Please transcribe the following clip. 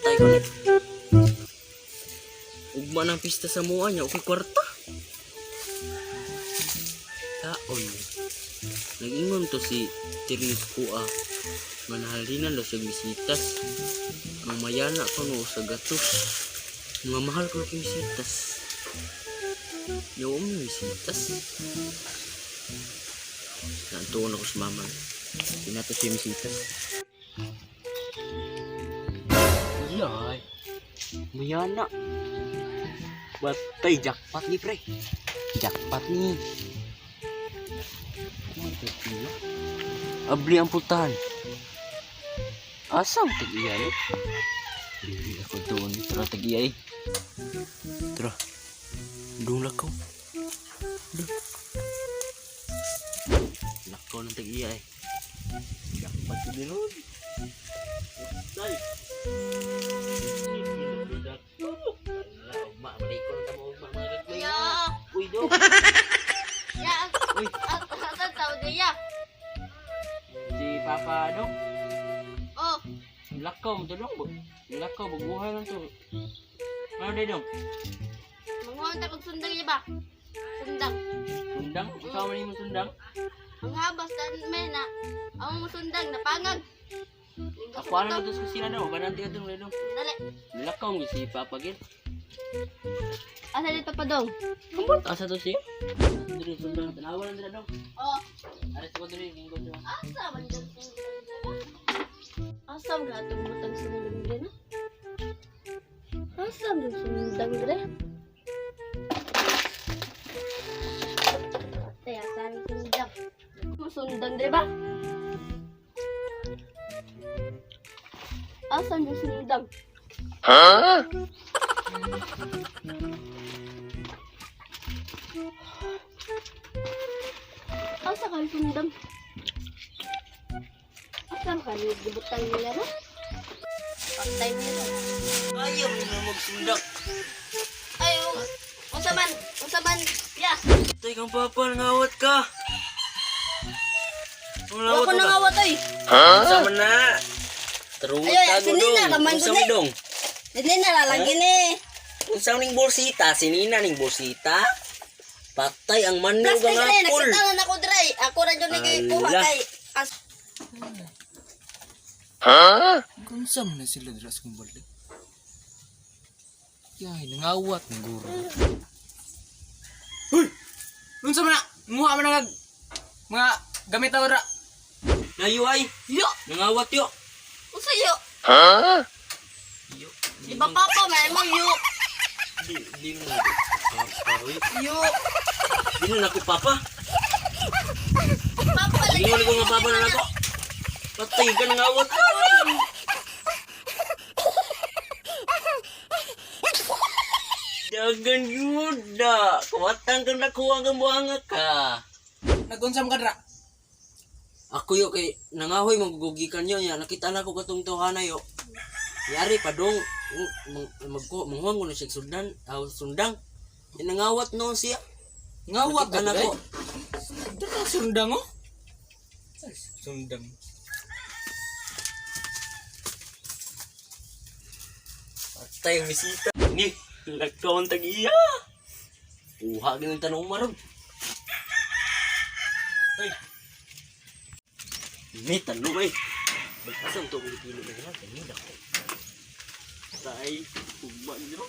Tay ko ni. Ugma ng pista sa mua niya, okay kwarta. Taon. Nag-ingon to si Tirius Kua. Manahalinan daw siya bisitas. Mamayana ko no sa gatos. Mga mahal ko kay bisitas. Yaw mo bisitas. Naantuon ako sa mama. Pinato siya bisitas. Yay. Mayana. Batay, jackpot ni pre. Jackpot ni. Ano tag-iya? Abli ang pultahan. Asam tag-iya eh? Dili ako doon. Tara tag-iya eh. Tara. Doon lakaw. Doon. Lakaw ng tag-iya eh. Jackpot ko din nun. Tay. Ya. Uy, dong. Ya. Uy. Asa tawag niya? Si Papa, dong. Oh, Lakaw mo to, dong. Lakaw, baguhan lang to. Ano din, dong? manguha ta kog sundang niya ba? Sundang. Sundang? Ikaw man yung sundang? Ang habas tan may na. Ang mo sundang napangag. Ako ano na to sa kusina, dong. Bananti ka dong, dong. Dali. Lakaw mo si Papa, gil. Asa dito pa dong? Ambot, asa to siya? Dili, sundang. Tanawa lang dila, dong. Oh, Aris ko dili, linggo dong. asa man dyan sundang? Asa man atong butang sundang dire na? Asa man sundang dire? Taya, saan sundang? Sundang dire ba? Asa man sundang? Asa kayo sundang? Asa man kayo gibutang nila na? Patay mo yun. Ayaw mo na magsundak. Ay, unsa man, unsa man, ya. Tay kang Papa, nangawat ka. Wa Nangawat ko nangawat oy. Unsa man na? Tarungot Ayoy, tago sinina dong. raman Unsa gud man eh. dong? Dili na lalagi ni. Unsa ning bolsita? Sinina ning bolsita? Patay ang manyo Plastic gang ni apple. nakita na nako dry. Ako ra jud ni kay kuha Ala. kay as Kung man na sila dira sa kong balay. Yay, nangawat ng guro. Huy! Unsa man na? Nguha man na mga gamit na ora. Nayo ay. Yo, Nangawat yo. unsa yo? Yo. Di ba papa may mo yo? Di di mo. Papa, oy. Yo. Di na nako papa. Papa Di lagi. mo ko nga papa na nako. Patay ka nangawat. Dagan yun na. Kuwatan kang nakuha kang buhanga ka. Nagunsa man ka dira? Ako yo kay nangahoy magugugikan yo nya nakita na ko katong tawhana yo. Yari pa dong magko manghuang ko na siya sundan, aw sundang. Ya, nangawat noon siya. Ngawat Nakita ka na dira. ko. Dira sundang oh. Ay, sundang. Patay ang bisita. Ni, lakaw ang tag-iya. Uha ganun tanong maron. Ay. Ni tanong ay. Bagkasan to ang kilo na ganun. Kanina ko. Tay, ugma nyo.